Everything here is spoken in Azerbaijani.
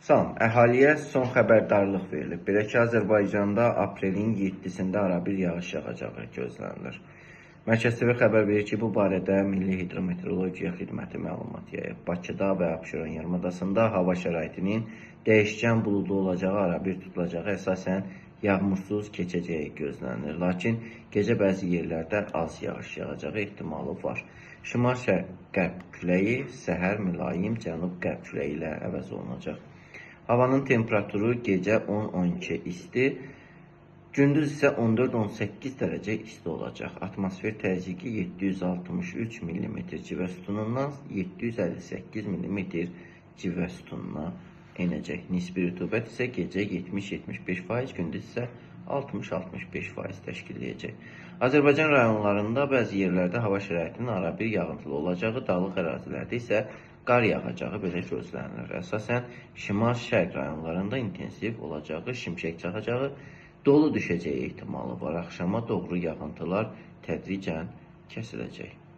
Salam, əhaliyə son xəbərdarlıq verilib. Belə ki, Azərbaycanda aprelin 7-sində arabir yağış yağacağı gözlənilir. Mərkəz TV xəbər verir ki, bu barədə Milli Hidrometeorologiya Xidməti məlumat yayıb. Bakıda və Abşeron yarımadasında hava şəraitinin dəyişkən buludlu olacağı, arabir tutulacağı, əsasən yağmursuz keçəcəyi gözlənilir. Lakin gecə bəzi yerlərdə az yağış yağacağı ehtimalı var. Şimal-şərq-qərb küləyi səhər mülayim cənub-qərb küləyi ilə əvəz olunacaq. Havanın temperaturu gecə 10-12 isti, gündüz isə 14-18 dərəcə isti olacaq. Atmosfer təzyiqi 763 mm civə sütunundan 758 mm civə sütununa enəcək. Nisbi rütubət isə gecə 70-75%, gündüz isə 60-65% təşkil edəcək. Azərbaycan rayonlarında bəzi yerlərdə hava şəraitinin arabir yağıntılı olacağı, dağlıq ərazilərdə isə qar yağacağı belə gözlənilir. Əsasən şimal-şərq rayonlarında intensiv olacağı, şimşək çaxacağı, dolu düşəcəyi ehtimalı var. Axşama doğru yağıntılar tədricən kəsiləcək.